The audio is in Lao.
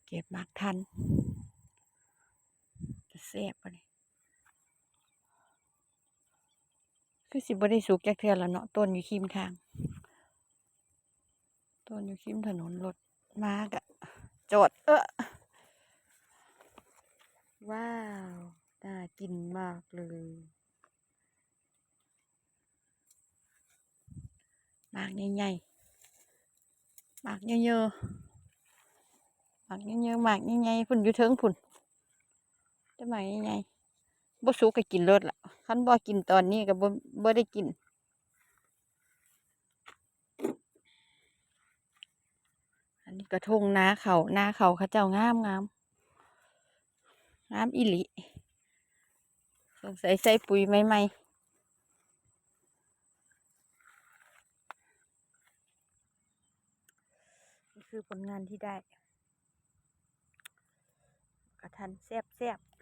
ເກັບໝາກທັນ ຈະແຊບປານນີ້. ຄືຊິບໍ່ໄດ້ສຸກຈັກເທື່ອລະເນາະ ຕົ້ນຢູ່ຄີມທາງ ຕົ້ນຢູ່ຄີມຖະໜົນ ລົດມາກະຈອດ. ເອີ ວ້າວ ໜ້າກິນມາກເລີຍ. ໝາກໃຫຍ່ໆ ໝາກເຍີໆ ໝາກເຍີໆ ໝາກໃຫຍ່ໆ ພຸ້ນ ຢູ່ເທິງພຸ້ນ ແຕ່ໝາກໃຫຍ່ໆ ບໍ່ສຸກກໍກິນໂລດລະ ຄັນບໍ່ກິນຕອນນີ້ກໍບໍ່ ບໍ່ໄດ້ກິນ. ອັນນີ້ກໍທົ່ງນາເຂົາ ນາເຂົາເຂົາເຈົ້າງາມໆ ງາມອີ່ຫຼີ ສົງໄສໃສ່ປຸ໋ຍໃໝ່ໆ. ນີ້ຄືຜົນງານທີ່ໄດ້ ກະທັນແຊບໆ.